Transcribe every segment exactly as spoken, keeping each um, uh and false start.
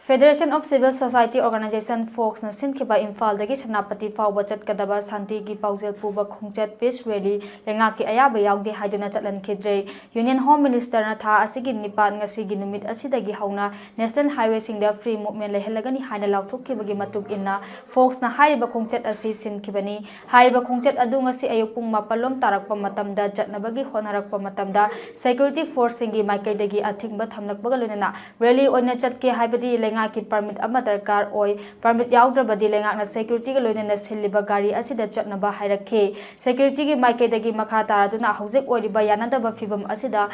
Federation of Civil Society Organization, ꯐꯣꯛꯁꯅ ꯁꯤꯟꯈꯤꯕ ꯏꯝꯐꯥꯜꯗꯒꯤ ꯁꯦꯅꯥꯄꯇꯤ ꯐꯥꯎꯕ ꯆꯠꯀꯗꯕ ꯁꯥꯟꯇꯤꯒꯤ ꯄꯥꯎꯖꯦꯜ ꯄꯨꯕ ꯈꯣꯡꯆꯠ Peace Rally ꯂꯩꯉꯥꯛꯀꯤ ꯑꯌꯥꯕ ꯌꯥꯎꯗꯦ ꯍꯥꯏꯗꯨꯅ ꯆꯠꯍꯟꯈꯤꯗ꯭ꯔꯦ꯫ Union Home Ministerꯅ ꯊꯥ ꯑꯁꯤꯒꯤ ꯅꯤꯄꯥꯟ, ꯉꯁꯤꯒꯤ ꯅꯨꯃꯤꯠ ꯑꯁꯤꯗꯒꯤ ꯍꯧꯅ National Highwayꯁꯤꯡꯗ free movement ꯂꯩꯍꯜꯂꯒꯅꯤ ꯍꯥꯏꯅ ꯂꯥꯎꯊꯣꯛꯈꯤꯕꯒꯤ ꯃꯇꯨꯡ ꯏꯟꯅ, ꯐꯣꯛꯁꯅ ꯍꯥꯏꯔꯤꯕ ꯈꯣꯡꯆꯠ ꯑꯁꯤ ꯁꯤꯟꯈꯤꯕꯅꯤ꯫ ꯍꯥꯏꯔꯤꯕ ꯈꯣꯡꯆꯠ ꯑꯗꯨ ꯉꯁꯤ ꯑꯌꯨꯛ ꯄꯨꯡ ꯃꯥꯄꯜ ꯂꯣꯝ ꯇꯥꯔꯛꯄ ꯃꯇꯝꯗ ꯆꯠꯅꯕꯒꯤ ꯍꯣꯠꯅꯔꯛꯄ ꯃꯇꯝꯗ, security forceꯁꯤꯡꯒꯤ ꯃꯥꯏꯀꯩꯗꯒꯤ ꯑꯊꯤꯡꯕ ꯊꯝꯂꯛꯄꯒ ꯂꯣꯏꯅꯅ rally ꯑꯣꯏꯅ ꯆꯠꯀꯦ ꯍꯥꯏꯕꯗꯤ ꯂꯩꯉꯥꯛꯀꯤ permit ꯑꯃ ꯗꯔꯀꯥꯔ ꯑꯣꯏ꯫ Permit ꯌꯥꯎꯗ꯭ꯔꯕꯗꯤ ꯂꯩꯉꯥꯛꯅ securityꯒ ꯂꯣꯏꯅꯅ ꯁꯤꯜꯂꯤꯕ ꯒꯥꯔꯤ ꯑꯁꯤꯗ ꯆꯠꯅꯕ ꯍꯥꯏꯔꯛꯈꯤ꯫ Securityꯒꯤ ꯃꯥꯏꯀꯩꯗꯒꯤ ꯃꯈꯥ ꯇꯥꯔꯗꯨꯅ ꯍꯧꯖꯤꯛ ꯑꯣꯏꯔꯤꯕ ꯌꯥꯅꯗꯕ ꯐꯤꯕꯝ ꯑꯁꯤꯗ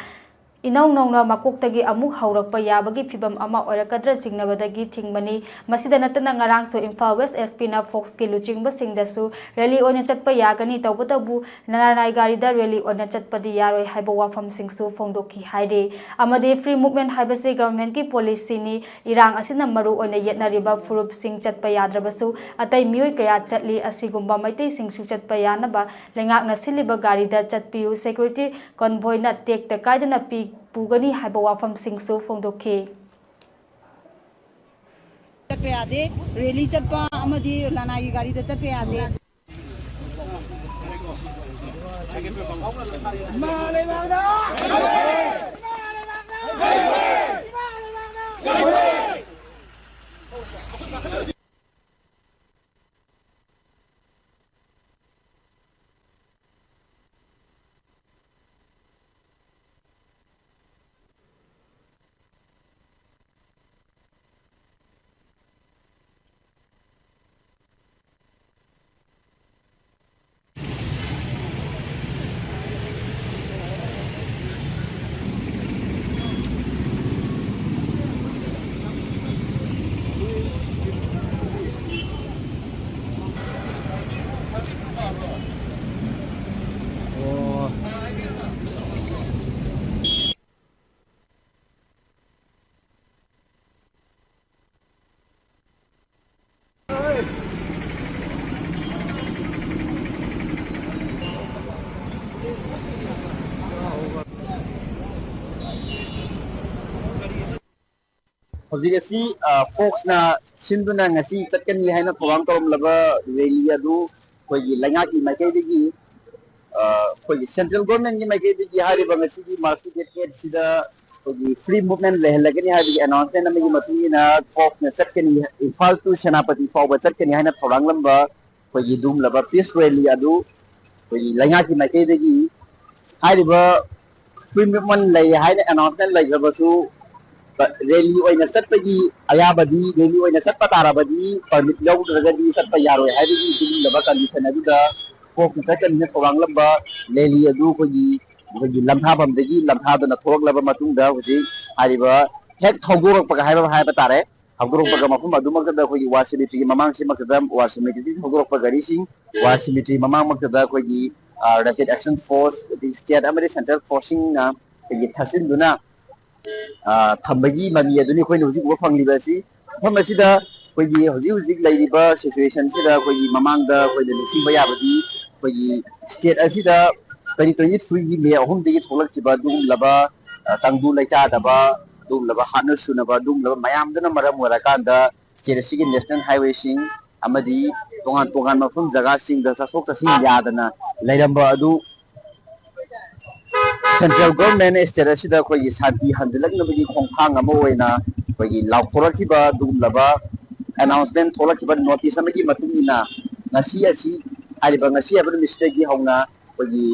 ꯏꯅꯧ ꯅꯧꯅ ꯃꯀꯣꯛꯇꯒꯤ ꯑꯃꯨꯛ ꯍꯧꯔꯛꯄ ꯌꯥꯕꯒꯤ ꯐꯤꯕꯝ ꯑꯃ ꯑꯣꯏꯔꯛꯀꯗ꯭ꯔꯥ ꯆꯤꯡꯅꯕꯗꯒꯤ ꯊꯤꯡꯕꯅꯤ꯫ ꯃꯁꯤꯗ ꯅꯠꯇꯅ ꯉꯔꯥꯡꯁꯨ ꯏꯝꯐꯥꯜ West SPꯅ ꯐꯣꯛꯁꯀꯤ ꯂꯨꯆꯤꯡꯕꯁꯤꯡꯗꯁꯨ rally ꯑꯣꯏꯅ ꯆꯠꯄ ꯌꯥꯒꯅꯤ, ꯇꯧꯕꯇꯕꯨ ꯂꯅꯥꯏ ꯒꯥꯔꯤꯗ rally ꯑꯣꯏꯅ ꯆꯠꯄꯗꯤ ꯌꯥꯔꯣꯏ ꯍꯥꯏꯕ ꯋꯥꯐꯝꯁꯤꯡꯁꯨ ꯐꯣꯡꯗꯣꯛꯈꯤ ꯍꯥꯏꯔꯤ꯫ ꯑꯃꯗꯤ free movement ꯍꯥꯏꯕꯁꯤ governmentꯀꯤ policyꯅꯤ, ꯏꯔꯥꯡ ꯑꯁꯤꯅ ꯃꯔꯨ ꯑꯣꯏꯅ ꯌꯦꯠꯅꯔꯤꯕ ꯐꯨꯔꯨꯞꯁꯤꯡ ꯆꯠꯄ ꯌꯥꯗ꯭ꯔꯕꯁꯨ ꯑꯇꯩ ꯃꯤꯑꯣꯏ ꯀꯌꯥ ꯆꯠꯂꯤ, ꯑꯁꯤꯒꯨꯝꯕ ꯃꯩꯇꯩꯁꯤꯡꯁꯨ ꯆꯠꯄ ꯌꯥꯅꯕ ꯂꯩꯉꯥꯛꯅ ꯁꯤꯜꯂꯤꯕ ꯒꯥꯔꯤꯗ ꯆꯠꯄꯤꯌꯨ, security convoyꯅ ꯇꯦꯛꯇ ꯀꯥꯏꯗꯅ ꯄꯤ-, ꯄꯨꯒꯅꯤ ꯍꯥꯏꯕ ꯋꯥꯐꯝꯁꯤꯡꯁꯨ ꯐꯣꯡꯗꯣꯛꯈꯤ꯫ ꯆꯠꯄ ꯌꯥꯗꯦ, rally ꯆꯠꯄ ꯑꯃꯗꯤ ꯂꯅꯥꯏꯒꯤ ꯒꯥꯔꯤꯗ ꯆꯠꯄ ꯌꯥꯗꯦ꯫ ꯏꯃꯥ ꯂꯩꯕꯥꯛꯅ! ꯏꯃꯥ ꯂꯩꯕꯥꯛꯅ! ꯏꯃꯥ ꯂꯩꯕꯥꯛꯅ! ꯍꯧꯖꯤꯛ ꯑꯁꯤ ꯐꯣꯛꯁꯅ ꯁꯤꯟꯗꯨꯅ ꯉꯁꯤ ꯆꯠꯀꯅꯤ ꯍꯥꯏꯅ ꯊꯧꯔꯥꯡ ꯇꯧꯔꯝꯂꯕ ꯔꯦꯂꯤ ꯑꯗꯨ ꯑꯩꯈꯣꯏꯒꯤ ꯂꯩꯉꯥꯛꯀꯤ ꯃꯥꯏꯀꯩꯗꯒꯤ, ꯑꯩꯈꯣꯏꯒꯤ ꯁꯦꯟꯇ꯭ꯔꯦꯜ ꯒꯣꯔꯃꯦꯟꯒꯤ ꯃꯥꯏꯀꯩꯗꯒꯤ ꯍꯥꯏꯔꯤꯕ ꯉꯁꯤꯒꯤ ꯃꯥꯔꯁꯀꯤ ꯗꯦꯠ ꯑꯦꯠꯁꯤꯗ ꯑꯩꯈꯣꯏꯒꯤ ꯐ꯭ꯔꯤ ꯃꯨꯚꯃꯦꯟ ꯂꯩꯍꯜꯂꯒꯅꯤ ꯍꯥꯏꯕꯒꯤ ꯑꯦꯅꯥꯎꯟꯁꯃꯦꯟ ꯑꯃꯒꯤ ꯃꯇꯨꯡ ꯏꯟꯅ ꯐꯣꯛꯁꯅ ꯆꯠꯀꯅꯤ, ꯏꯝꯐꯥꯜ ꯇꯨ ꯁꯦꯅꯥꯄꯇꯤ ꯐꯥꯎꯕ ꯆꯠꯀꯅꯤ ꯍꯥꯏꯅ ꯊꯧꯔꯥꯡꯂꯝꯕ ꯑꯩꯈꯣꯏꯒꯤ ꯑꯗꯨꯒꯨꯝꯂꯕ ꯄꯤꯁ ꯔꯦꯂꯤ ꯑꯗꯨ ꯑꯩꯈꯣꯏꯒꯤ ꯂꯩꯉꯥꯛꯀꯤ ꯃꯥꯏꯀꯩꯗꯒꯤ ꯍꯥꯏꯔꯤꯕ ꯐ꯭ꯔꯤ ꯃꯨꯚꯃꯦꯟ ꯂꯩ ꯍꯥꯏꯅ ꯑꯦꯅꯥꯎꯟꯁꯃꯦꯟ ꯂꯩꯈ꯭ꯔꯕꯁꯨ, ꯔꯦꯂꯤ ꯑꯣꯏꯅ ꯆꯠꯄꯒꯤ ꯑꯌꯥꯕꯗꯤ, ꯔꯦꯂꯤ ꯑꯣꯏꯅ ꯆꯠꯄ ꯇꯥꯔꯕꯗꯤ ꯄꯔꯃꯤꯠ ꯂꯧꯗ꯭ꯔꯒꯗꯤ ꯆꯠꯄ ꯌꯥꯔꯣꯏ ꯍꯥꯏꯕꯒꯤ ꯑꯗꯨꯒꯨꯝꯂꯕ ꯀꯟꯗꯤꯁꯟ ꯑꯗꯨꯗ ꯐꯣꯛꯁꯅ ꯆꯠꯀꯅꯤꯅ ꯊꯧꯔꯥꯡꯂꯝꯕ ꯔꯦꯂꯤ ꯑꯗꯨ ꯑꯩꯈꯣꯏꯒꯤ, ꯑꯩꯈꯣꯏꯒꯤ ꯂꯝꯊꯥꯐꯝꯗꯒꯤ ꯂꯝꯊꯥꯗꯨꯅ ꯊꯣꯛꯂꯛꯂꯕ ꯃꯇꯨꯡꯗ ꯍꯧꯖꯤꯛ ꯍꯥꯏꯔꯤꯕ ꯍꯦꯛ ꯊꯧꯗꯣꯔꯛꯄꯒ ꯍꯥꯏꯕ, ꯍꯥꯏꯕ ꯇꯥꯔꯦ, ꯊꯧꯗꯣꯔꯛꯄꯒ ꯃꯐꯝ ꯑꯗꯨꯃꯛꯇꯗ ꯑꯩꯈꯣꯏꯒꯤ ꯋꯥꯔ ꯁꯤꯃꯤꯇ꯭ꯔꯤꯒꯤ ꯃꯃꯥꯡꯁꯤꯃꯛꯇꯗ ꯋꯥꯔ ꯁꯤꯃꯤꯇ꯭ꯔꯤꯗꯒꯤ ꯊꯧꯗꯣꯔꯛꯄ ꯒꯥꯔꯤꯁꯤꯡ ꯋꯥꯔ ꯁꯤꯃꯤꯇ꯭ꯔꯤ ꯃꯃꯥꯡꯃꯛꯇꯗ ꯑꯩꯈꯣꯏꯒꯤ ꯔꯦꯄꯤꯗ ꯑꯦꯛꯁꯟ ꯐꯣꯔꯁ, ꯑꯗꯒꯤ ꯁ꯭ꯇꯦꯠ ꯑꯃꯗꯤ ꯁꯦꯟꯇ꯭ꯔꯦꯜ ꯐꯣꯔꯁꯁꯤꯡꯅ ꯑꯩꯈꯣꯏꯒꯤ ꯊꯥꯖꯤꯟꯗꯨꯅ ꯊꯝꯕꯒꯤ ꯃꯃꯤ ꯑꯗꯨꯅꯤ ꯑꯩꯈꯣꯏꯅ ꯍꯧꯖꯤꯛ ꯎꯕ ꯐꯪꯂꯤꯕ ꯑꯁꯤ꯫ ꯃꯐꯝ ꯑꯁꯤꯗ ꯑꯩꯈꯣꯏꯒꯤ ꯍꯧꯖꯤꯛ ꯍꯧꯖꯤꯛ ꯂꯩꯔꯤꯕ ꯁꯤꯆꯨꯋꯦꯁꯟꯁꯤꯗ ꯑꯩꯈꯣꯏꯒꯤ ꯃꯃꯥꯡꯗ ꯑꯩꯈꯣꯏꯅ ꯅꯤꯡꯁꯤꯡꯕ ꯌꯥꯕꯗꯤ, ꯑꯩꯈꯣꯏꯒꯤ ꯁ꯭ꯇꯦꯠ ꯑꯁꯤꯗ twenty twenty threeꯒꯤ ꯃꯦ ꯑꯍꯨꯝꯗꯒꯤ ꯊꯣꯛꯂꯛꯈꯤꯕ ꯑꯗꯨꯒꯨꯝꯂꯕ ꯇꯪꯗꯨ ꯂꯩꯇꯥꯗꯕ, ꯑꯗꯨꯒꯨꯝꯂꯕ ꯍꯥꯠꯅ ꯁꯨꯅꯕ, ꯑꯗꯨꯒꯨꯝꯂꯕ ꯃꯌꯥꯝꯗꯨꯅ ꯃꯔꯝ ꯑꯣꯏꯔꯀꯥꯟꯗ ꯁ꯭ꯇꯦꯠ ꯑꯁꯤꯒꯤ ꯅꯦꯁꯅꯦꯜ ꯍꯥꯏꯋꯦꯁꯤꯡ ꯑꯃꯗꯤ ꯇꯣꯉꯥꯟ ꯇꯣꯉꯥꯟꯕ ꯃꯐꯝ ꯖꯒꯥꯁꯤꯡꯗ ꯆꯠꯊꯣꯛ ꯆꯠꯁꯤꯟ ꯌꯥꯗꯅ ꯂꯩꯔꯝꯕ ꯑꯗꯨ ꯁꯦꯟꯇ꯭ꯔꯦꯜ ꯒꯣꯔꯃꯦꯟꯅ ꯁ꯭ꯇꯦꯠ ꯑꯁꯤꯗ ꯑꯩꯈꯣꯏꯒꯤ ꯁꯥꯟꯇꯤ ꯍꯟꯖꯤꯜꯂꯛꯅꯕꯒꯤ ꯈꯣꯡꯊꯥꯡ ꯑꯃ ꯑꯣꯏꯅ ꯑꯩꯈꯣꯏꯒꯤ ꯂꯥꯎꯊꯣꯔꯛꯈꯤꯕ ꯑꯗꯨꯒꯨꯝꯂꯕ ꯑꯦꯅꯥꯎꯟꯁꯃꯦꯟ ꯊꯣꯛꯂꯛꯈꯤꯕ ꯅꯣꯇꯤꯁ ꯑꯃꯒꯤ ꯃꯇꯨꯡ ꯏꯟꯅ ꯉꯁꯤ ꯑꯁꯤ, ꯍꯥꯏꯔꯤꯕ ꯉꯁꯤ ꯍꯥꯏꯕ ꯅꯨꯃꯤꯠꯁꯤꯗꯒꯤ ꯍꯧꯅ ꯑꯩꯈꯣꯏꯒꯤ,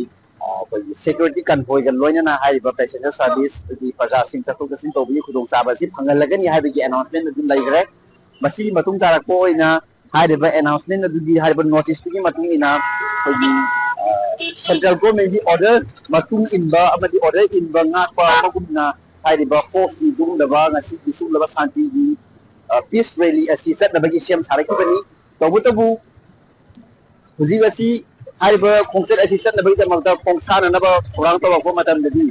ꯑ, ꯑꯩꯈꯣꯏꯒꯤ ꯁꯦꯀ꯭ꯌꯨꯔꯤꯇꯤ ꯀꯟꯚꯣꯏꯒ ꯂꯣꯏꯅꯅ ꯍꯥꯏꯔꯤꯕ ꯄꯦꯁꯦꯟꯖꯔ ꯁꯥꯔꯚꯤꯁ ꯑꯩꯈꯣꯏꯒꯤ ꯄ꯭ꯔꯖꯥꯁꯤꯡ ꯆꯠꯊꯣꯛ ꯆꯠꯁꯤꯟ ꯇꯧꯕꯒꯤ ꯈꯨꯗꯣꯡꯆꯥꯕ ꯑꯁꯤ ꯐꯪꯍꯜꯂꯒꯅꯤ ꯍꯥꯏꯕꯒꯤ ꯑꯦꯅꯥꯎꯟꯁꯃꯦꯟ ꯑꯗꯨ ꯂꯩꯈ꯭ꯔꯦ꯫ ꯃꯁꯤꯒꯤ ꯃꯇꯨꯡ ꯇꯥꯔꯛꯄ ꯑꯣꯏꯅ ꯍꯥꯏꯔꯤꯕ ꯑꯦꯅꯥꯎꯟꯁꯃꯦꯟ ꯑꯗꯨꯒꯤ ꯍꯥꯏꯔꯤꯕ ꯅꯣꯇꯤꯁꯇꯨꯒꯤ ꯃꯇꯨꯡ ꯏꯟꯅ ꯑꯩꯈꯣꯏꯒꯤ, ꯑ, ꯁꯦꯟꯇ꯭ꯔꯦꯜ ꯒꯣꯔꯃꯦꯟꯒꯤ ꯑꯣꯔꯗꯔ ꯃꯇꯨꯡ ꯏꯟꯕ ꯑꯃꯗꯤ ꯑꯣꯔꯗꯔ ꯏꯟꯕ ꯉꯥꯛꯄ ꯑꯃꯒꯨꯝꯅ ꯍꯥꯏꯔꯤꯕ ꯐꯣꯔꯁꯀꯤ ꯑꯗꯨꯒꯨꯝꯂꯕ ꯉꯁꯤꯒꯤ ꯁꯤꯒꯨꯝꯂꯕ ꯁꯥꯟꯇꯤꯒꯤ, ꯑ, ꯄꯤꯁ ꯔꯦꯂꯤ ꯑꯁꯤ ꯆꯠꯅꯕꯒꯤ ꯁꯦꯝ ꯁꯥꯔꯛꯈꯤꯕꯅꯤ꯫ ꯇꯧꯕꯇꯕꯨ ꯍꯧꯖꯤꯛ ꯑꯁꯤ ꯍꯥꯏꯔꯤꯕ ꯈꯣꯡꯆꯠ ꯑꯁꯤ ꯆꯠꯅꯕꯒꯤꯗꯃꯛꯇ ꯈꯣꯡꯁꯥꯟꯅꯅꯕ ꯊꯧꯔꯥꯡ ꯇꯧꯔꯛꯄ ꯃꯇꯝꯗꯗꯤ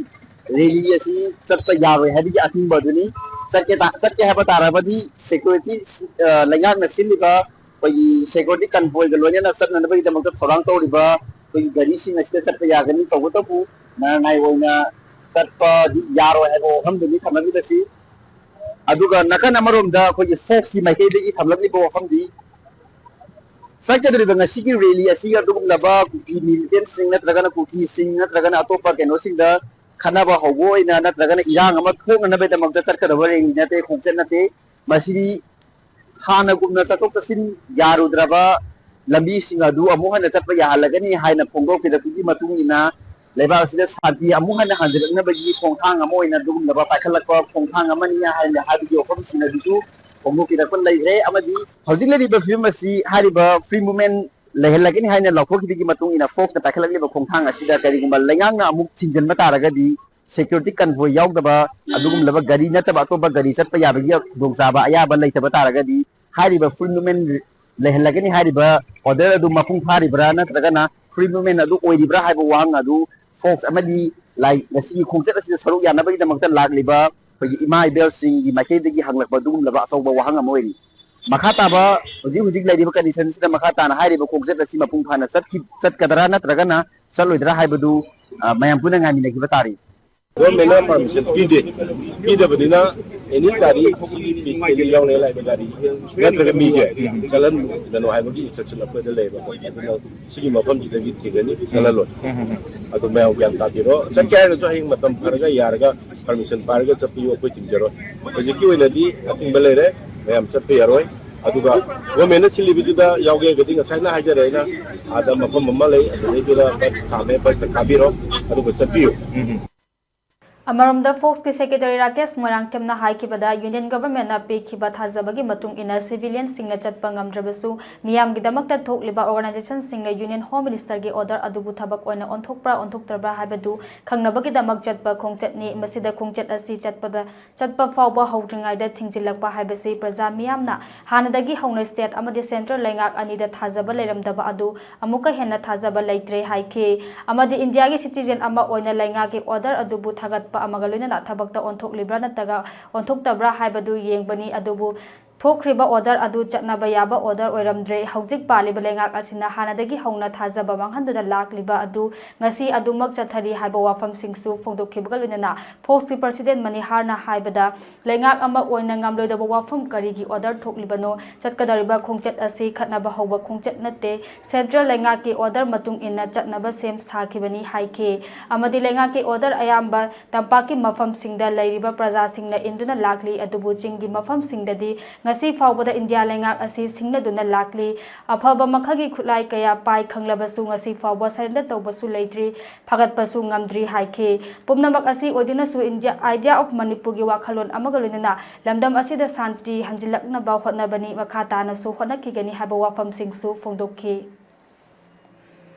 ꯔꯦꯂꯤ ꯑꯁꯤ ꯆꯠꯄ ꯌꯥꯔꯣꯏ ꯍꯥꯏꯕꯒꯤ ꯑꯊꯤꯡꯕ ꯑꯗꯨꯅꯤ꯫ ꯆꯠꯀꯦ ꯇꯥ-, ꯆꯠꯀꯦ ꯍꯥꯏꯕ ꯇꯥꯔꯕꯗꯤ ꯁꯦꯀ꯭ꯌꯨꯔꯤꯇꯤ, ꯑ, ꯂꯩꯉꯥꯛꯅ ꯁꯤꯜꯂꯤꯕ ꯑꯩꯈꯣꯏꯒꯤ ꯁꯦꯀ꯭ꯌꯨꯔꯤꯇꯤ ꯀꯟꯚꯣꯏꯒ ꯂꯣꯏꯅꯅ ꯆꯠꯅꯅꯕꯒꯤꯗꯃꯛꯇ ꯊꯧꯔꯥꯡ ꯇꯧꯔꯤꯕ ꯑꯩꯈꯣꯏꯒꯤ ꯒꯥꯔꯤꯁꯤꯡ ꯑꯁꯤꯗ ꯆꯠꯄ ꯌꯥꯒꯅꯤ꯫ ꯇꯧꯕꯇꯕꯨ ꯃꯔꯅꯥꯏ ꯑꯣꯏꯅ ꯆꯠꯄꯗꯤ ꯌꯥꯔꯣꯏ ꯍꯥꯏꯕ ꯋꯥꯐꯝꯗꯨꯅꯤ ꯊꯝꯂꯝꯂꯤꯕꯁꯤ꯫ ꯑꯗꯨꯒ ꯅꯥꯀꯟ ꯑꯃꯔꯣꯝꯗ ꯑꯩꯈꯣꯏꯒꯤ ꯐꯣꯛꯁꯀꯤ ꯃꯥꯏꯀꯩꯗꯒꯤ ꯊꯝꯂꯛꯂꯤꯕ ꯋꯥꯐꯝꯗꯤ, ꯆꯠꯀꯗꯧꯔꯤꯕ ꯉꯁꯤꯒꯤ ꯔꯦꯂꯤ ꯑꯁꯤꯒ ꯑꯗꯨꯒꯨꯝꯂꯕ ꯀꯨꯀꯤ ꯃꯤꯂꯤꯇꯦꯟꯁꯤꯡ ꯅꯠꯇ꯭ꯔꯒꯅ ꯀꯨꯀꯤꯁꯤꯡ ꯅꯠꯇ꯭ꯔꯒꯅ ꯑꯇꯣꯞꯄ ꯀꯩꯅꯣꯁꯤꯡꯗ ꯈꯠꯅꯕ ꯍꯧꯕ ꯑꯣꯏꯅ ꯅꯠꯇ꯭ꯔꯒꯅ ꯏꯔꯥꯡ ꯑꯃ ꯊꯣꯛꯅꯅꯕꯒꯤꯗꯃꯛꯇ ꯆꯠꯀꯗꯕ ꯔꯦꯂꯤ ꯅꯠꯇꯦ, ꯈꯣꯡꯆꯠ ꯅꯠꯇꯦ꯫ ꯃꯁꯤꯗꯤ ꯍꯥꯟꯅꯒꯨꯝꯅ ꯆꯠꯊꯣꯛ ꯆꯠꯁꯤꯟ ꯌꯥꯔꯨꯗ꯭ꯔꯕ ꯂꯝꯕꯤꯁꯤꯡ ꯑꯗꯨ ꯑꯃꯨꯛ ꯍꯟꯅ ꯆꯠꯄ ꯌꯥꯍꯜꯂꯒꯅꯤ ꯍꯥꯏꯅ ꯐꯣꯡꯗꯣꯛꯄꯤꯔꯛꯄꯒꯤ ꯃꯇꯨꯡ ꯏꯟꯅ, ꯂꯩꯕꯥꯛ ꯑꯁꯤꯗ ꯁꯥꯟꯇꯤ ꯑꯃꯨꯛ ꯍꯟꯅ ꯍꯟꯖꯤꯜꯂꯛꯅꯕꯒꯤ ꯈꯣꯡꯊꯥꯡ ꯑꯃ ꯑꯣꯏꯅ ꯑꯗꯨꯒꯨꯝꯂꯕ ꯄꯥꯏꯈꯠꯂꯛꯄ ꯈꯣꯡꯊꯥꯡ ꯑꯃꯅꯤ ꯍꯥꯏꯅ ꯍꯥꯏꯕꯒꯤ ꯋꯥꯐꯝꯁꯤꯡ ꯑꯗꯨꯁꯨ ꯐꯣꯡꯗꯣꯛꯄꯤꯔꯛꯄ ꯂꯩꯈ꯭ꯔꯦ꯫ ꯑꯃꯗꯤ ꯍꯧꯖꯤꯛ ꯂꯩꯔꯤꯕ ꯐꯤꯕꯝ ꯑꯁꯤ ꯍꯥꯏꯔꯤꯕ ꯐ꯭ꯔꯤ ꯃꯨꯚꯃꯦꯟ ꯂꯩꯍꯜꯂꯒꯅꯤ ꯍꯥꯏꯅ ꯂꯥꯎꯊꯣꯛꯈꯤꯕꯒꯤ ꯃꯇꯨꯡ ꯏꯟꯅ ꯐꯣꯛꯁꯅ ꯄꯥꯏꯈꯠꯂꯛꯂꯤꯕ ꯈꯣꯡꯊꯥꯡ ꯑꯁꯤꯗ ꯀꯔꯤꯒꯨꯝꯕ ꯂꯩꯉꯥꯛꯅ ꯑꯃꯨꯛ ꯊꯤꯡꯖꯤꯟꯕ ꯇꯥꯔꯒꯗꯤ, ꯁꯦꯀ꯭ꯌꯨꯔꯤꯇꯤ ꯀꯟꯚꯣꯏ ꯌꯥꯎꯗꯕ ꯑꯗꯨꯒꯨꯝꯂꯕ ꯒꯥꯔꯤ ꯅꯠꯇꯕ ꯑꯇꯣꯞꯄ ꯒꯥꯔꯤ ꯆꯠꯄ ꯌꯥꯕꯒꯤ ꯈꯨꯗꯣꯡꯆꯥꯕ ꯑꯌꯥꯕ ꯂꯩꯇꯕ ꯇꯥꯔꯒꯗꯤ, ꯍꯥꯏꯔꯤꯕ ꯐ꯭ꯔꯤ ꯃꯨꯚꯃꯦꯟ ꯂꯩꯍꯜꯂꯒꯅꯤ ꯍꯥꯏꯔꯤꯕ ꯑꯣꯔꯗꯔ ꯑꯗꯨ ꯃꯄꯨꯡ ꯐꯥꯔꯤꯕ꯭ꯔꯥ ꯅꯠꯇ꯭ꯔꯒꯅ ꯐ꯭ꯔꯤ ꯃꯨꯚꯃꯦꯟ ꯑꯗꯨ ꯑꯣꯏꯔꯤꯕ꯭ꯔꯥ ꯍꯥꯏꯕ ꯋꯥꯍꯪ ꯑꯗꯨ ꯐꯣꯛꯁ ꯑꯃꯗꯤ ꯂꯥꯏ-, ꯉꯁꯤꯒꯤ ꯈꯣꯡꯆꯠ ꯑꯁꯤꯗ ꯁꯔꯨꯛ ꯌꯥꯅꯕꯒꯤꯗꯃꯛꯇ ꯂꯥꯛꯂꯤꯕ ꯑꯩꯈꯣꯏꯒꯤ ꯏꯃꯥ ꯏꯕꯦꯜꯁꯤꯡꯒꯤ ꯃꯥꯏꯀꯩꯗꯒꯤ ꯍꯪꯂꯛꯄ ꯑꯗꯨꯒꯨꯝꯂꯕ ꯑꯆꯧꯕ ꯋꯥꯍꯪ ꯑꯃ ꯑꯣꯏꯔꯤ꯫ ꯃꯈꯥ ꯇꯥꯕ ꯍꯧꯖꯤꯛ ꯍꯧꯖꯤꯛ ꯂꯩꯔꯤꯕ ꯀꯟꯗꯤꯁꯟꯁꯤꯗ ꯃꯈꯥ ꯇꯥꯅ ꯍꯥꯏꯔꯤꯕ ꯈꯣꯡꯆꯠ ꯑꯁꯤ ꯃꯄꯨꯡ ꯐꯥꯅ ꯆꯠꯈꯤ-, ꯆꯠꯀꯗ꯭ꯔꯥ ꯅꯠꯇ꯭ꯔꯒꯅ ꯆꯠꯂꯣꯏꯗ꯭ꯔꯥ ꯍꯥꯏꯕꯗꯨ, ꯑ, ꯃꯌꯥꯝ ꯄꯨꯟꯅ ꯉꯥꯏꯃꯤꯟꯅꯈꯤꯕ ꯇꯥꯔꯤ꯫ ꯒꯣꯔꯃꯦꯟꯅ ꯄꯥꯔꯃꯤꯁꯟ ꯄꯤꯗꯦ꯫ ꯄꯤꯗꯕꯅꯤꯅ ꯑꯦꯅꯤ ꯒꯥꯔꯤ ꯁꯤꯒꯤ ꯄꯤꯁꯇꯒꯤ ꯌꯥꯎꯅ ꯂꯥꯛꯏꯕ ꯒꯥꯔꯤ ꯅꯠꯇ꯭ꯔꯒ ꯃꯤꯁꯦ ꯆꯠꯍꯟꯒꯅꯨ ꯍꯥꯏꯕꯒꯤ ꯏꯟꯁꯇ꯭ꯔꯛꯁꯟ ꯑꯩꯈꯣꯏꯗ ꯂꯩꯌꯦꯕ꯫ ꯑꯗꯨꯅ ꯁꯤꯒꯤ ꯃꯐꯝꯁꯤꯗꯒꯤ ꯊꯤꯡꯒꯅꯤ, ꯆꯠꯍꯜꯂꯣꯏ꯫ ꯑꯗꯨ ꯃꯌꯥꯝ ꯒ꯭ꯌꯥꯟ ꯇꯥꯕꯤꯔꯣ꯫ ꯆꯠꯀꯦ ꯍꯥꯏꯔꯒꯁꯨ ꯍꯌꯦꯡ ꯃꯇꯝ ꯐꯔꯒ ꯌꯥꯔꯒ ꯄꯥꯔꯃꯤꯁꯟ ꯄꯥꯏꯔꯒ ꯆꯠꯄꯤꯌꯨ, ꯑꯩꯈꯣꯏ ꯊꯤꯡꯖꯔꯣꯏ꯫ ꯍꯧꯖꯤꯛꯀꯤ ꯑꯣꯏꯅꯗꯤ ꯑꯊꯤꯡꯕ ꯂꯩꯔꯦ, ꯃꯌꯥꯝ ꯆꯠꯄ ꯌꯥꯔꯣꯏ꯫ ꯑꯗꯨꯒ ꯒꯣꯔꯃꯦꯟꯅ ꯁꯤꯜꯂꯤꯕꯗꯨꯗ ꯌꯥꯎꯒꯦ ꯍꯥꯏꯔꯒꯗꯤ ꯉꯁꯥꯏꯅ ꯍꯥꯏꯖꯔꯦ ꯑꯩꯅ, ꯑꯥꯗ ꯃꯐꯝ ꯑꯃ ꯂꯩ, ꯑꯗꯨꯗꯩꯗꯨꯗ ꯕꯁ ꯈꯥꯝꯃꯦ, ꯕꯁꯇ ꯀꯥꯕꯤꯔꯣ, ꯑꯗꯨꯒ ꯆꯠꯄꯤꯌꯨ꯫ ꯑꯃꯔꯣꯝꯗ, ꯐꯣꯛꯁꯀꯤ ꯁꯦꯀ꯭ꯔꯦꯇꯔꯤ ꯔꯥꯀꯦꯁ ꯃꯣꯏꯔꯥꯡꯊꯦꯝꯅ ꯍꯥꯏꯈꯤꯕꯗ, ꯌꯨꯅꯤꯌꯟ ꯒꯚꯔꯟꯃꯦꯟꯠꯅ ꯄꯤꯈꯤꯕ ꯊꯥꯖꯕꯒꯤ ꯃꯇꯨꯡ ꯏꯟꯅ ꯁꯤꯚꯤꯂꯤꯌꯟꯁꯤꯡꯅ ꯆꯠꯄ ꯉꯝꯗ꯭ꯔꯕꯁꯨ, ꯃꯤꯌꯥꯝꯒꯤꯗꯃꯛꯇ ꯊꯣꯛꯂꯤꯕ ꯑꯣꯔꯒꯅꯥꯏꯖꯦꯁꯟꯁꯤꯡꯅ ꯌꯨꯅꯤꯌꯟ ꯍꯣꯝ ꯃꯤꯅꯤꯁꯇꯔꯒꯤ ꯑꯣꯔꯗꯔ ꯑꯗꯨꯕꯨ ꯊꯕꯛ ꯑꯣꯏꯅ ꯑꯣꯟꯊꯣꯛꯄ꯭ꯔꯥ ꯑꯣꯟꯊꯣꯛꯇꯕ꯭ꯔꯥ ꯍꯥꯏꯕꯗꯨ ꯈꯪꯅꯕꯒꯤꯗꯃꯛ ꯆꯠꯄ ꯈꯣꯡꯆꯠꯅꯤ꯫ ꯃꯁꯤꯗ ꯈꯣꯡꯆꯠ ꯑꯁꯤ ꯆꯠꯄꯗ, ꯆꯠꯄ ꯐꯥꯎꯕ ꯍꯧꯗ꯭ꯔꯤꯉꯩꯗ ꯊꯤꯡꯖꯤꯜꯂꯛꯄ ꯍꯥꯏꯕꯁꯤ ꯄ꯭ꯔꯖꯥ ꯃꯤꯌꯥꯝꯅ ꯍꯥꯟꯅꯗꯒꯤ ꯍꯧꯅ ꯁ꯭ꯇꯦꯠ ꯑꯃꯗꯤ ꯁꯦꯟꯇ꯭ꯔꯦꯜ ꯂꯩꯉꯥꯛ ꯑꯅꯤꯗ ꯊꯥꯖꯕ ꯂꯩꯔꯝꯗꯕ ꯑꯗꯨ ꯑꯃꯨꯛꯀ ꯍꯦꯟꯅ ꯊꯥꯖꯕ ꯂꯩꯇ꯭ꯔꯦ ꯍꯥꯏꯈꯤ꯫ ꯑꯃꯗꯤ ꯏꯟꯗꯤꯌꯥꯒꯤ ꯁꯤꯇꯤꯖꯦꯟ ꯑꯃ ꯑꯣꯏꯅ ꯂꯩꯉꯥꯛꯀꯤ ꯑꯣꯔꯗꯔ ꯑꯗꯨꯕꯨ ꯊꯥꯒꯠꯄ ꯑꯃꯒ ꯂꯣꯏꯅꯅ ꯊꯕꯛꯇ ꯑꯣꯟꯊꯣꯛꯂꯤꯕ꯭ꯔꯥ ꯅꯠꯇ꯭ꯔꯒ ꯑꯣꯟꯊꯣꯛꯇꯕ꯭ꯔꯥ ꯍꯥꯏꯕꯗꯨ ꯌꯦꯡꯕꯅꯤ꯫ ꯑꯗꯨꯕꯨ ꯊꯣꯛꯈ꯭ꯔꯤꯕ order ꯑꯗꯨ ꯆꯠꯅꯕ ꯌꯥꯕ order ꯑꯣꯏꯔꯝꯗ꯭ꯔꯦ꯫ ꯍꯧꯖꯤꯛ ꯄꯥꯜꯂꯤꯕ ꯂꯩꯉꯥꯛ ꯑꯁꯤꯅ ꯍꯥꯟꯅꯗꯒꯤ ꯍꯧꯅ ꯊꯥꯖꯕ ꯃꯥꯡꯍꯟꯗꯨꯅ ꯂꯥꯛꯂꯤꯕ ꯑꯗꯨ ꯉꯁꯤ ꯑꯗꯨꯃꯛ ꯆꯠꯊꯔꯤ ꯍꯥꯏꯕ ꯋꯥꯐꯝꯁꯤꯡꯁꯨ ꯐꯣꯡꯗꯣꯛꯈꯤꯕꯒ ꯂꯣꯏꯅꯅ ꯐꯣꯛꯁꯀꯤ president ꯃꯅꯤꯍꯥꯔꯅ ꯍꯥꯏꯕꯗ, ꯂꯩꯉꯥꯛ ꯑꯃ ꯑꯣꯏꯅ ꯉꯝꯂꯣꯏꯗꯕ ꯋꯥꯐꯝ ꯀꯔꯤꯒꯤ order ꯊꯣꯛꯂꯤꯕꯅꯣ? ꯆꯠꯀꯗꯧꯔꯤꯕ ꯈꯣꯡꯆꯠ ꯑꯁꯤ ꯈꯠꯅꯕ ꯍꯧꯕ ꯈꯣꯡꯆꯠ ꯅꯠꯇꯦ꯫ Central ꯂꯩꯉꯥꯛꯀꯤ order ꯃꯇꯨꯡ ꯏꯟꯅ ꯆꯠꯅꯕ ꯁꯦꯝ ꯁꯥꯈꯤꯕꯅꯤ ꯍꯥꯏꯈꯤ꯫ ꯑꯃꯗꯤ ꯂꯩꯉꯥꯛꯀꯤ order ꯑꯌꯥꯝꯕ ꯇꯝꯄꯥꯛꯀꯤ ꯃꯐꯝꯁꯤꯡꯗ ꯂꯩꯔꯤꯕ ꯄ꯭ꯔꯖꯥꯁꯤꯡꯅ ꯏꯟꯗꯨꯅ ꯂꯥꯛꯂꯤ, ꯑꯗꯨꯕꯨ ꯆꯤꯡꯒꯤ ꯃꯐꯝꯁꯤꯡꯗꯗꯤ ꯉꯁꯤ ꯐꯥꯎꯕꯗ ꯏꯟꯗꯤꯌꯥ ꯂꯩꯉꯥꯛ ꯑꯁꯤ ꯁꯤꯡꯅꯗꯨꯅ ꯂꯥꯛꯂꯤ꯫ ꯑꯐꯕ ꯃꯈꯜꯒꯤ ꯈꯨꯠꯂꯥꯏ ꯀꯌꯥ ꯄꯥꯏ ꯈꯪꯂꯕꯁꯨ ꯉꯁꯤ ꯐꯥꯎꯕ surrender ꯇꯧꯕꯁꯨ ꯂꯩꯇ꯭ꯔꯤ, ꯐꯒꯠꯄꯁꯨ ꯉꯝꯗ꯭ꯔꯤ ꯍꯥꯏꯈꯤ꯫ ꯄꯨꯝꯅꯃꯛ ꯑꯁꯤ ꯑꯣꯏꯗꯨꯅꯁꯨ India, Idea of ꯃꯅꯤꯄꯨꯔꯒꯤ ꯋꯥꯈꯜꯂꯣꯟ ꯑꯃꯒ ꯂꯣꯏꯅꯅ ꯂꯝꯗꯝ ꯑꯁꯤꯗ ꯁꯥꯟꯇꯤ ꯍꯟꯖꯤꯜꯂꯛꯅꯕ ꯍꯣꯠꯅꯕꯅꯤ, ꯃꯈꯥ ꯇꯥꯅꯁꯨ ꯍꯣꯠꯅꯈꯤꯒꯅꯤ ꯍꯥꯏꯕ ꯋꯥꯐꯝꯁꯤꯡꯁꯨ ꯐꯣꯡꯗꯣꯛꯈꯤ꯫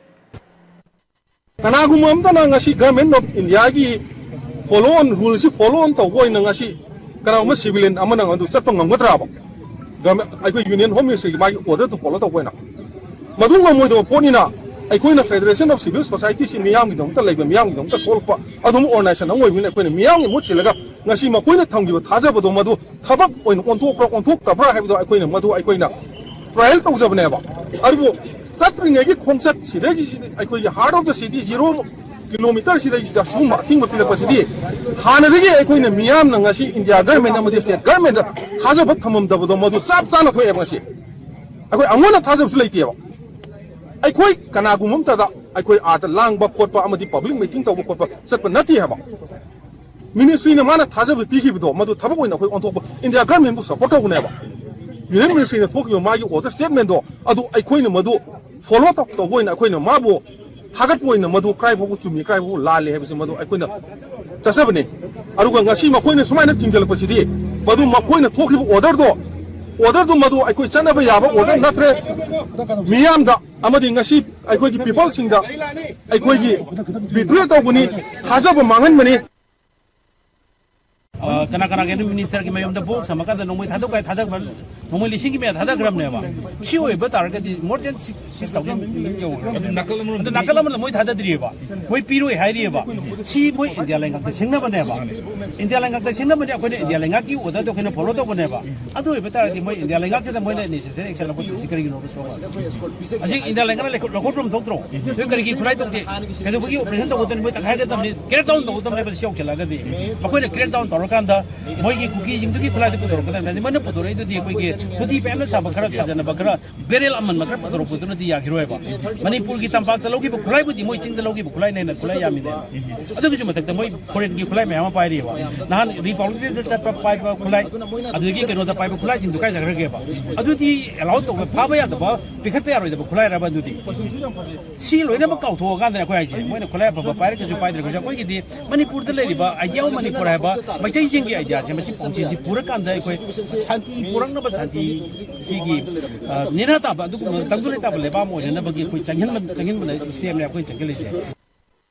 ꯀꯅꯥꯒꯨꯝꯕ ꯑꯝꯇꯅ ꯉꯁꯤ Government of Indiaꯒꯤ follow on, ruleꯁꯤ follow on ꯇꯧꯕ ꯑꯣꯏꯅ ꯉꯁꯤ ꯀꯅꯥꯒꯨꯝꯕ civilian ꯑꯃꯅ ꯑꯗꯨ ꯆꯠꯄ ꯉꯝꯒꯗ꯭ꯔꯥꯕ? Government, ꯑꯩꯈꯣꯏ Union Home Ministryꯒꯤ ꯃꯥꯒꯤ orderꯗꯨ follow ꯇꯧꯕ ꯑꯣꯏꯅ? ꯃꯗꯨ ꯉꯝꯃꯣꯏꯗꯕ ꯄꯣꯠꯅꯤꯅ, ꯑꯩꯈꯣꯏꯅ Federation of Civil Societyꯁꯤ ꯃꯤꯌꯥꯝꯒꯤꯗꯃꯛꯇ ꯂꯩꯕ, ꯃꯤꯌꯥꯝꯒꯤꯗꯃꯛꯇ ꯊꯣꯛꯂꯛꯄ ꯑꯗꯨꯝ organization ꯑꯃ ꯑꯣꯏꯕꯅꯤꯅ, ꯑꯩꯈꯣꯏꯅ ꯃꯤꯌꯥꯝꯒꯤ ꯃꯍꯨꯠ ꯁꯤꯜꯂꯒ ꯉꯁꯤ ꯃꯈꯣꯏꯅ ꯊꯝꯈꯤꯕ ꯊꯥꯖꯕꯗꯣ ꯃꯗꯨ ꯊꯕꯛ ꯑꯣꯏꯅ ꯑꯣꯟꯊꯣꯛꯄ꯭ꯔꯥ ꯑꯣꯟꯊꯣꯛꯇꯕ꯭ꯔꯥ ꯍꯥꯏꯕꯗꯣ ꯑꯩꯈꯣꯏꯅ, ꯃꯗꯨ ꯑꯩꯈꯣꯏꯅ trial ꯇꯧꯖꯕꯅꯦꯕ꯫ ꯑꯗꯨꯕꯨ ꯆꯠꯇ꯭ꯔꯤꯉꯩꯒꯤ ꯈꯣꯡꯆꯠ ꯁꯤꯗꯒꯤ ꯁꯤꯗꯤ ꯑꯩꯈꯣꯏꯒꯤ heart of the city zero kilometre ꯁꯤꯗꯩꯁꯤꯗ ꯁꯤꯒꯨꯝꯕ ꯑꯊꯤꯡꯕ ꯄꯤꯔꯛꯄꯁꯤꯗꯤ ꯍꯥꯟꯅꯗꯒꯤ ꯑꯩꯈꯣꯏꯅ ꯃꯤꯌꯥꯝꯅ ꯉꯁꯤ India Government ꯑꯃꯗꯤ state governmentꯗ ꯊꯥꯖꯕ ꯊꯝꯃꯝꯗꯕꯗꯣ ꯃꯗꯨ ꯆꯞ ꯆꯥꯅ ꯊꯣꯛꯑꯦꯕ ꯉꯁꯤ꯫ ꯑꯩꯈꯣꯏ ꯑꯃꯨꯛ ꯍꯟꯅ ꯊꯥꯖꯕꯁꯨ ꯂꯩꯇꯦꯕ꯫ ꯑꯩꯈꯣꯏ ꯀꯅꯥꯒꯨꯝꯕ ꯑꯃꯠꯇꯗ ꯑꯩꯈꯣꯏ ꯑꯥꯗ ꯂꯥꯡꯕ ꯈꯣꯠꯄ ꯑꯃꯗꯤ public meeting ꯇꯧꯕ ꯈꯣꯠꯄ ꯆꯠꯄ ꯅꯠꯇꯦ ꯍꯥꯏꯕ꯫ Ministryꯅ ꯃꯥꯅ ꯊꯥꯖꯕ ꯄꯤꯈꯤꯕꯗꯣ ꯃꯗꯨ ꯊꯕꯛ ꯑꯣꯏꯅ ꯑꯩꯈꯣꯏ ꯑꯣꯟꯊꯣꯛꯄ, India Governmentꯕꯨ support ꯇꯧꯕꯅꯦꯕ꯫ Union Ministryꯅ ꯊꯣꯛꯈꯤꯕ ꯃꯥꯒꯤ order statementꯗꯣ ꯑꯗꯨ ꯑꯩꯈꯣꯏꯅ ꯃꯗꯨ follow ꯇꯧꯕ ꯑꯣꯏꯅ ꯑꯩꯈꯣꯏꯅ ꯃꯥꯕꯨ ꯊꯥꯒꯠꯄ ꯑꯣꯏꯅ ꯃꯗꯨ ꯀꯔꯥꯏ ꯐꯥꯎꯕ ꯆꯨꯝꯃꯤ, ꯀꯔꯥꯏ ꯐꯥꯎꯕ ꯂꯥꯜꯂꯤ ꯍꯥꯏꯕꯁꯤ ꯃꯗꯨ ꯑꯩꯈꯣꯏꯅ ꯆꯠꯆꯕꯅꯤ꯫ ꯑꯗꯨꯒ ꯉꯁꯤ ꯃꯈꯣꯏꯅ ꯁꯨꯃꯥꯏꯅ ꯊꯤꯡꯖꯤꯜꯂꯛꯄꯁꯤꯗꯤ ꯃꯗꯨ ꯃꯈꯣꯏꯅ ꯊꯣꯛꯈꯤꯕ orderꯗꯣ, orderꯗꯨ ꯃꯗꯨ ꯑꯩꯈꯣꯏ ꯆꯠꯅꯕ ꯌꯥꯕ order ꯅꯠꯇ꯭ꯔꯦ꯫ ꯃꯤꯌꯥꯝꯗ ꯑꯃꯗꯤ ꯉꯁꯤ ꯑꯩꯈꯣꯏꯒꯤ peopleꯁꯤꯡꯗ ꯑꯩꯈꯣꯏꯒꯤ betray ꯇꯧꯕꯅꯤ, ꯊꯥꯖꯕ ꯃꯥꯡꯍꯟꯕꯅꯤ꯫ ꯀꯅꯥ ꯀꯅꯥꯒꯤꯅꯣ ꯃꯤꯅꯤꯁꯇꯔꯒꯤ ꯃꯌꯨꯝꯗ ꯕꯣꯛꯁ ꯑꯃ ꯀꯥꯟꯗ ꯅꯣꯡꯃꯩ ꯊꯥꯗꯣꯛꯄ ꯊꯥꯗꯕ, ꯅꯣꯡꯃꯩ ꯂꯤꯁꯤꯡꯒꯤ ꯃꯌꯥ ꯊꯥꯗꯈ꯭ꯔꯕꯅꯦꯕ꯫ ꯁꯤ ꯑꯣꯏꯕ ꯇꯥꯔꯒꯗꯤ more than six thousand ꯌꯧꯈ꯭ꯔꯦ꯫ ꯑꯗꯨ ꯅꯥꯀꯜ ꯑꯃꯔꯣꯝꯗ ꯑꯗꯨ ꯅꯥꯀꯜ ꯑꯃꯅ ꯃꯣꯏ ꯊꯥꯗꯗ꯭ꯔꯤꯑꯕ, ꯃꯣꯏ ꯄꯤꯔꯣꯏ ꯍꯥꯏꯔꯤꯑꯕ꯫ ꯁꯤ ꯃꯣꯏ ꯏꯟꯗꯤꯌꯥ ꯂꯩꯉꯥꯛꯇ ꯁꯤꯡꯅꯕꯅꯦꯕ꯫ ꯏꯟꯗꯤꯌꯥ ꯂꯩꯉꯥꯛꯇ ꯁꯤꯡꯅꯕꯅꯦ, ꯑꯩꯈꯣꯏꯅ ꯏꯟꯗꯤꯌꯥ ꯂꯩꯉꯥꯛꯀꯤ order ꯗꯣ ꯑꯩꯈꯣꯏꯅ follow ꯇꯧꯕꯅꯦꯕ꯫ ꯑꯗꯨ ꯑꯣꯏꯕ ꯇꯥꯔꯗꯤ ꯃꯣꯏ ꯏꯟꯗꯤꯌꯥ ꯂꯩꯉꯥꯛꯁꯤꯗ ꯃꯣꯏꯅ necessary action ꯂꯧꯈꯠꯇ꯭ꯔꯤꯁꯤ ꯀꯔꯤꯒꯤꯅꯣꯕ ꯁꯣꯝ? ꯑꯁꯤ ꯏꯟꯗꯤꯌꯥ ꯂꯩꯉꯥꯛꯅ ꯂꯧꯈꯠ-, ꯂꯧꯈꯠꯐꯝ ꯊꯣꯛꯇ꯭ꯔꯣ? ꯅꯣꯏ ꯀꯔꯤꯒꯤ ꯈꯨꯠꯂꯥꯏ ꯇꯧꯗꯦ? ꯀꯩꯗꯧꯕꯒꯤ operation ꯇꯧꯒꯗꯕꯅꯤ? ꯃꯣꯏ ꯇꯪꯈꯥꯏ ꯈꯛꯇꯅꯤ, crack down ꯇꯧꯒꯗꯕꯅꯦꯕ꯫ ꯁꯤ ꯌꯧꯁꯤꯜꯂꯛꯑꯒꯗꯤ ꯃꯈꯣꯏꯅ crack down ꯇꯧꯔꯀꯥꯟꯗ ꯃꯣꯏꯒꯤ ꯀꯨꯀꯤꯁꯤꯡꯗꯨꯒꯤ ꯈꯨꯠꯂꯥꯏꯗꯨ ꯄꯨꯊꯣꯔꯛꯀꯗꯕꯅꯤ꯫ ꯍꯥꯏꯗꯤ ꯃꯣꯏꯅ ꯄꯨꯊꯣꯔꯛꯏꯗꯨꯗꯤ ꯑꯩꯈꯣꯏꯒꯤ ꯊꯨꯗꯤ ꯄꯥꯏꯞꯅ ꯁꯥꯕ ꯈꯔ ꯁꯥꯖꯟꯅꯕ ꯈꯔ barrel ꯑꯃꯟꯕ ꯈꯔ ꯄꯨꯊꯣꯔꯛꯄꯗꯨꯅꯗꯤ ꯌꯥꯈꯤꯔꯣꯏꯕ꯫ ꯃꯅꯤꯄꯨꯔꯒꯤ ꯇꯝꯄꯥꯛꯇ ꯂꯧꯈꯤꯕ ꯈꯨꯠꯂꯥꯏꯕꯨꯗꯤ ꯃꯣꯏ ꯆꯤꯡꯗ ꯂꯧꯈꯤꯕ ꯈꯨꯠꯂꯥꯏꯅ ꯍꯦꯟꯅ ꯈꯨꯠꯂꯥꯏ ꯌꯥꯝꯃꯤꯅꯦ꯫ ꯑꯗꯨꯒꯤꯁꯨ ꯃꯊꯛꯇ ꯃꯣꯏ foreign ꯒꯤ ꯈꯨꯠꯂꯥꯏ ꯃꯌꯥꯝ ꯑꯃ ꯄꯥꯏꯔꯤꯑꯕ꯫ ꯅꯍꯥꯟ Republic Day ꯗ ꯆꯠꯄ ꯄꯥꯏꯕ ꯈꯨꯠꯂꯥꯏ, ꯑꯗꯨꯗꯒꯤ ꯀꯩꯅꯣꯗ ꯄꯥꯏꯕ ꯈꯨꯠꯂꯥꯏꯁꯤꯡꯗꯨ ꯀꯥꯏ ꯆꯠꯈ꯭ꯔꯒꯦꯕ? ꯑꯗꯨꯗꯤ allow ꯇꯧꯕ, ꯐꯥꯕ ꯌꯥꯗꯕ, ꯄꯤꯈꯠꯄ ꯌꯥꯔꯣꯏꯗꯕ ꯈꯨꯠꯂꯥꯏꯔꯕ ꯑꯗꯨꯗꯤ? ꯁꯤ ꯂꯣꯏꯅꯃꯛ ꯀꯥꯎꯊꯣꯛꯑꯀꯥꯟꯗ ꯑꯩꯈꯣꯏ ꯍꯥꯏꯁꯦ, ꯃꯣꯏꯅ ꯈꯨꯠꯂꯥꯏ ꯑꯐꯕ ꯄꯥꯏꯔꯒꯁꯨ ꯄꯥꯏꯗ꯭ꯔꯒꯁꯨ, ꯑꯩꯈꯣꯏꯒꯤꯗꯤ ꯃꯅꯤꯄꯨꯔꯗ ꯂꯩꯔꯤꯕ Idea of Manipur ꯍꯥꯏꯕ ꯃꯩꯇꯩꯁꯤꯡꯒꯤ idea ꯁꯦ, ꯃꯁꯤ ꯄꯥꯎꯖꯦꯜꯁꯤ ꯄꯨꯔꯀꯥꯟꯗ ꯑꯩꯈꯣꯏ ꯁꯥꯟꯇꯤ ꯄꯨꯔꯛꯅꯕ, ꯁꯥꯟꯇꯤꯒꯤ, ꯑ, ꯅꯦꯅꯥ ꯇꯥꯕ, ꯑꯗꯨꯒꯨꯝꯕ ꯇꯪꯗꯨ ꯂꯩꯇꯥꯕ ꯂꯩꯕꯥꯛ ꯑꯃ ꯑꯣꯏꯅꯅꯕꯒꯤ ꯑꯩꯈꯣꯏ ꯆꯪꯍꯟꯕ, ꯆꯪꯍꯟꯕꯗ step ꯅꯦ ꯑꯩꯈꯣꯏꯅ ꯆꯪꯁꯤꯜꯂꯤꯁꯦ꯫